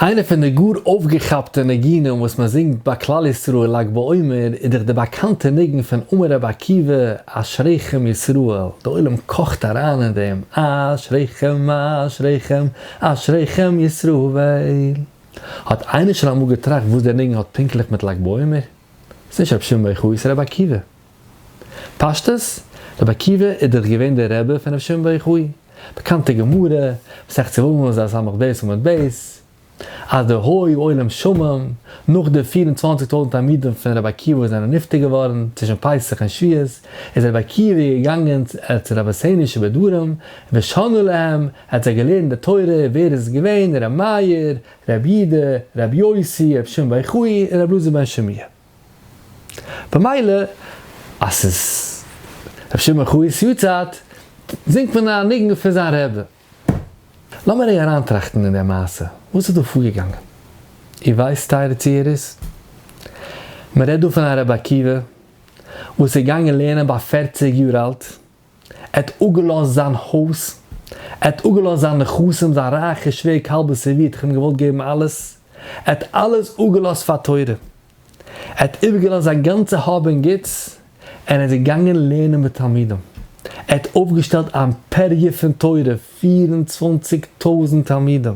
איינע פון די גאר אויפגעכאפטע ניגונים וואס מען זינגט ביי כלל ישראל לג בעומר איז דאך די באקאנטע ניגון פון אמר רבי עקיבא אשריכם ישראל, די עולם קאכט אריין אין דעם אשריכם אשריכם אשריכם ישראל. האט איינער שוין אמאל געטראכט וואס דער ניגון האט פונקטליך מיט לג בעומר? ס'איז נישט רבי שמעון בר יוחאי ס'איז רבי עקיבא. פשטות, רבי עקיבא איז דאך געווען דער רבי פון רבי שמעון בר יוחאי. באקאנטע גמרא, מסכת יבמות דף ס"ב עמוד ב', אז די היה עולם שמם, נאך די 24 טויזנט תלמידים פון רבי עקיבא וואס זענען נפטר געווארן צווישן פסח און שבועות, איז רבי עקיבא געגאנגען צו רבותינו שבדרום, ושנה להם, ער האט זיי געלערנט די תורה, ווער איז עס געווען, ר' מאיר, ר' יודא, ר' יוסי, ר' שמעון בר יוחאי און ר' אלעזר בן שמוע. במילא אז ס'איז ר' שמעון בר יוחאי'ס יארצייט זינגט מען א ניגון פון זיין רבי. לאמיר רגע אריינטראכטן אין דער מעשה, וואס איז דא פארגעגאנגען? איר ווייסט טייערע צוהערערס? מען רעדט דא פון א רבי עקיבא וואס איז געגאנגען לערנען ביי פערציג יאר אלט, ער האט אפגעלאזט זיין הויז, ער האט אפגעלאזט זיין נכסים, זיין רייכע שווער כלבא שבוע האט אים געוואלט געבן אלעס, ער האט אלעס אפגעלאזט פאר תורה, ער האט איבערגעלאזט זיין גאנצע האב און גוטס, און ער איז געגאנגען לערנען מיט תלמידים, ער האט אויפגעשטעלט א אימפעריע פון תורה, 24 טויזנט תלמידים,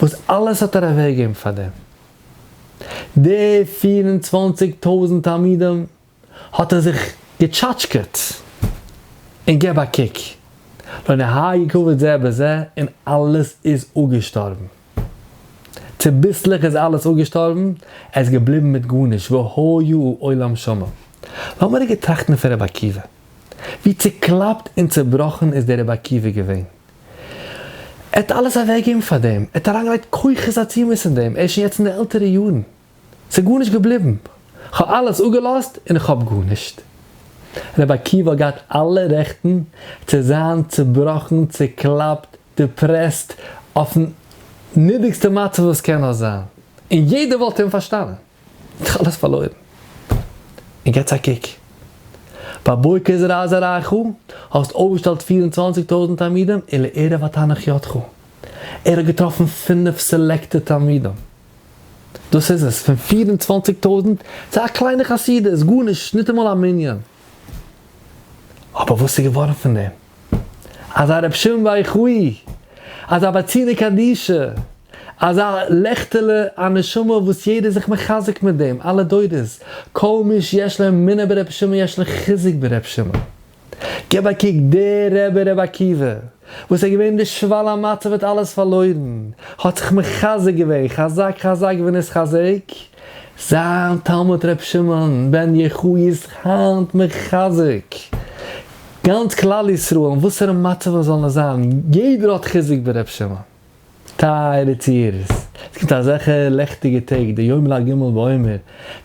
וואס אלעס האט ער אוועקגעגעבן פאר דעם. די 24 טויזנט תלמידים האט ער זיך געטשאטשקעט און געב א קוק, לא נהגו כבוד זה בזה און אלעס איז אפגעשטארבן. צוביסלעך איז אלעס אפגעשטארבן, ער איז געבליבן מיט גארנישט, והיה עולם שמם. לאמיר רגע טראכטן פון רבי עקיבא. ווי צוקלאפט און צובראכן איז דער רבי עקיבא געווען. ער האט אלעס אוועקגעגעבן פאר דעם, ער האט אריינגעלייגט כוחות עצומות אין דעם, ער איז שוין יעצט אין די עלטערע יארן. ס'איז גארנישט געבליבן. כ'האב אלעס אפגעלאזט און איך האב גארנישט. רבי עקיבא האט געהאט אלע רעכטן צו זיין צובראכן, צוקלאפט, depressed, אויפן נידריגסטע מצב וואס קען נאר זיין. און יעדער וואלט אים פארשטאנען. האט אלעס פארלוירן. און געטס א קוק. בבוקר זרע זרעך, האסט אויפגעשטעלט 24 טויזנט תלמידים, ולערב התנך ידך. ער האט געטראפן פינף selected תלמידים. דאס איז עס, פון 24 טויזנט צו א קליינע חסידות, גארנישט, ניטאמאל א מנין. אבער וואס איז געווארן פון דעם? אזא רבי שמעון בר יוחאי, אזא בצינא קדישא, אזא לעכטעלע א נשמה וואס יעדער איז זיך מחזק מיט דעם, אלע דורות, כל מי שיש לו אמונה ברבי שמעון יש לו חיזוק ברבי שמעון. געב א קוק, דער רבי רבי עקיבא, וואס איז געווען די שפל המצב האט אלעס פארלוירן, האט זיך מחזק געווען, חזק חזק ונתחזק, זיין תלמיד רבי שמעון בן יוחאי איז היינט מחזק גאנץ כלל ישראל אין וואסערע מצב עס זאל נאר זיין, יעדער האט חיזוק ברבי שמעון. טייערע צוהערערס, עס קומט אזעלכע לעכטיגע טעג, די יום לג בעומר,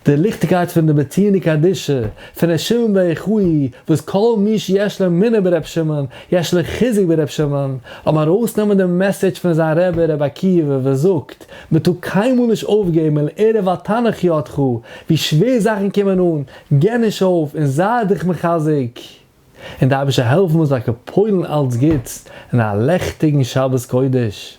די ליכטיגקייט פון די בצינא קדישא, פון ר' שמעון בר יוחאי, וואס כל מי שיש לו אמונה בר' שמעון, יש לו חיזוק בר' שמעון, לאמיר ארויסנעמען די message פון זיין רבי ר' עקיבא וואס זאגט, מען טאר קיינמאל נישט אויפגעבן, ולערב אל תנח ידך, ווי שווער זאכן קומען אן, גיב נישט אויף און זיי דיך מחזק. און די אייבערשטער העלפן מיר זאל פועל'ן אלץ גוטס און א לעכטיגן שבת קודש.